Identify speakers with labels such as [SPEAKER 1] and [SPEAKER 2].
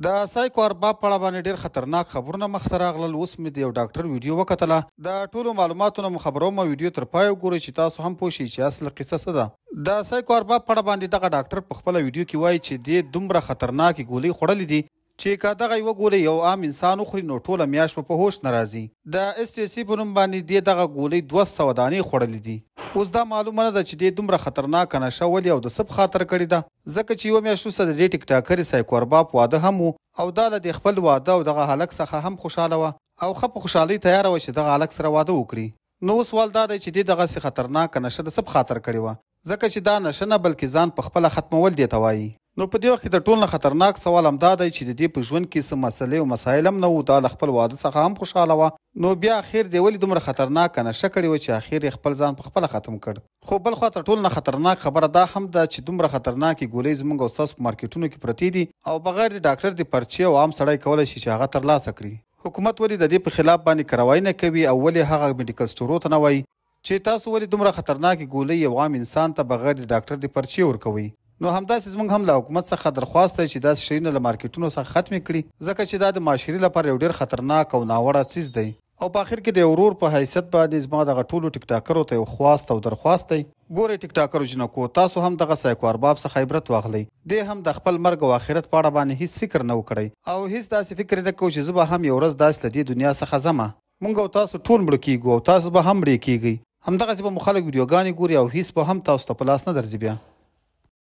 [SPEAKER 1] د سایکو ارباب په اړه باندې ډېر خطرناک خبرونه مخته راغلل. اوس مې د یو ډاکټر ویډیو وکتله، د ټولو معلوماتو نه مو خبروم. ویډیو تر پایه وګورئ چې تاسو هم پوه شئ چې اصل قصه څه ده. د سایکو ارباب په اړه باندې دغه ډاکټر په خپله ویډیو کې وایي چې دې دومره خطرناکې ګولۍ خوړلې دي چې که دغه یوه ګولۍ یو عام انسان وخوري نو ټوله میاشت به په هوش نه راځي. د اس ټي سي په نوم باندې دې دغه ګولۍ 200 دانې خوړلې دي. اوس دا معلومه نه ده چې دې دومره خطرناکه نشه ولې او د څه په خاطر کړې ده، ځکه چې یوه میاشت وروسته د دې ټیکټاکرې سایکو ارباب واده هم و او دا له دې خپل واده او دغه هلک څخه هم خوشحاله وه او ښه په خوشحالۍ تیاره وه چې دغه هلک سره واده وکړي. نو اوس سوال دا دی چې دې دغسې خطرناکه نشه د څه په خاطر کړې وه، ځکه چې دا نشه نه بلکې ځان په خپله ختمول دې ته وایي. نو په دې وخت کې تر ټولو نه خطرناک سوال هم دا دی چې د دې په ژوند کې څه مسلې او مسایل هم نه وو، دا له خپل واده څخه هم خوشحاله وه، نو بیا اخر دې ولې دومره خطرناکه نشه کړې وه چې اخر یې خپل ځان په خپله ختم کړ. خو بلخوا تر ټولو نه خطرناک خبره دا هم ده چې دومره خطرناکې ګولۍ زموږ او ستاسو په مارکیټونو کې پرتې دي او بغیر د ډاکټر د پرچې او عام سړی کولی شي چې هغه ترلاسه کړي. حکومت ولې د دې په خلاف باندې کاروايي نه کوي او ولې هغه میډیکل سټورو ته نه وایي چې تاسو ولې دومره خطرناکې ګولۍ یو عام انسان ته بغیر د ډاکټر د پرچې ورکوئ؟ نو همداسې زموږ هم له حکومت څخه درخواست دی چې داسې شیونه له مارکیټونو څخه ختمې کړي، ځکه چې دا د معاشرې لپاره یو ډېر خطرناک او ناوړه څیز دی. او په اخر کې د یو ورور په حیثیت باندې زما دغه ټولو ټیکټاکرو ته یو خواست او درخواست دی. ګورئ ټیکټاکرو جینکو، تاسو هم دغه سایکو ارباب څخه عبرت واخلئ. دې هم د خپل مرګ او آخرت په اړه باندې هیڅ فکر نه و کړی او هیڅ داسې فکر یې نه کوو چې زه به هم یو ورځ داسې له دې دنیا څخه ځمه. مونږ او تاسو ټول مړه کیږو او تاسو به هم مړې کیږئ. همدغسې به مو خلک ویډیوګانې ګوري او هیڅ به هم تاسو ته په لاس نه درځي بیا.